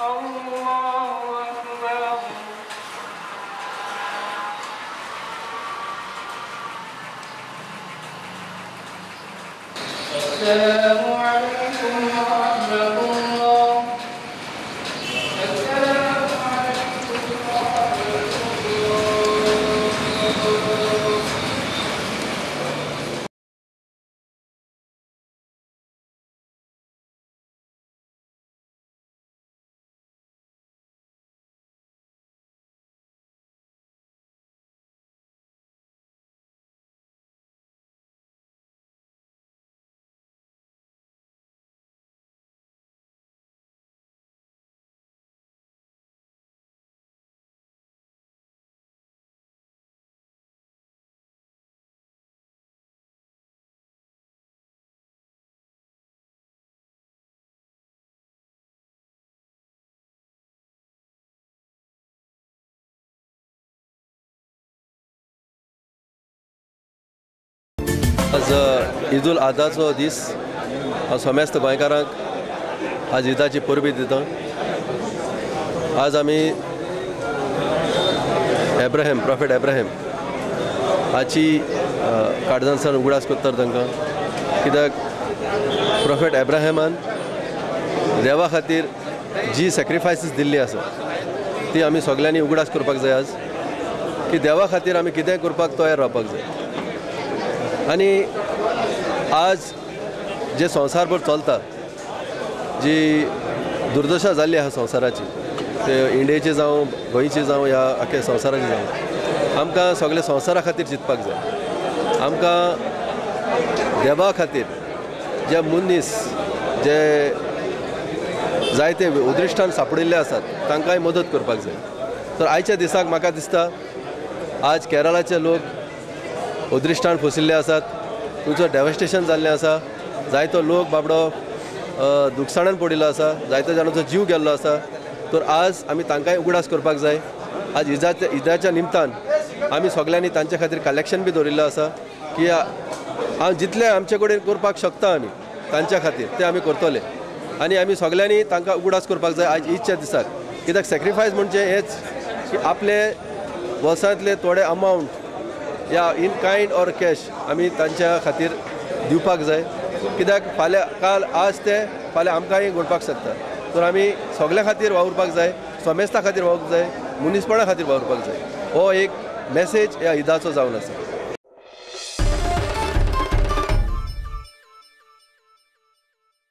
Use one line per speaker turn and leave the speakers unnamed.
الله أكبر. السلام عليكم ورحمة الله. السلام عليكم ورحمة الله.
आज ईद उल आधाचो दीस, हांव समेस्त गोंयकारांक आज ईदाची परबी दिता. आज आमी एब्राहिम, प्रॉफेट एब्राहिम हाची काळजांतल्यान उगडास करतात तांकां, कित्याक प्रॉफेट एब्राहिमान देवा खातीर जी सॅक्रिफायसीस दिल्ली आसा ती आमी सगल्यांनी उगडास करपाक जाय आज, की देवा खातीर आमी कितेंय करपाक तयार रावपाक जाय. आनी आज जे संवसारभर चलता, जी दुर्दशा जाल्ली आसा संवसाराची, ते इंडियेची जावं, गोंयची जावं, ह्या आख्या संवसाराची जावं, आमकां सगळे संवसारा खातीर चिंतपाक जाय. आमकां देवा खातीर जे मनीस जे जायते उद्रिश्टान सापडिल्ले आसात तांकांय मदत करपाक जाय. तर आयच्या दिसाक म्हाका दिसता आज केरळाचे लोक उद्रिश्टान फसिल्ले आसात, तुमचो डेवस्टेशन जाल्लें आसा, जायतो लोक बाबडो दुखसाणान पडिल्लो आसा, जायतो जाणांचो जीव गेल्लो आसा. तर आज आमी तांकांय उगडास करपाक जाय. आज ईदाच्या निमतान आमी सगल्यांनी तांचे खातीर कलेक्शन बी दवरिल्लें आसा की हांव जितलें आमचे कडेन करपाक शकता आमी तांच्या खातीर तें आमी करतले. आनी आमी सगल्यांनी तांकां उगडास करपाक जाय आज ईदच्या दिसाक, कित्याक सॅक्रिफायस म्हणजे हेच की आपले वर्सांतले थोडे अमावंट या इन कायंड ऑर कॅश आमी तांच्या खातीर दिवपाक जाय, कित्याक फाल्यां काल आज ते फाल्यां आमकांय घडपाक शकता. तर आमी सगल्या खातीर वावुरपाक जाय, समेस्ता खातीर वावुरपाक जाय, मनीसपणा खातीर वावुरपाक जाय. हो एक मॅसेज ह्या ईदाचो जावन आसा.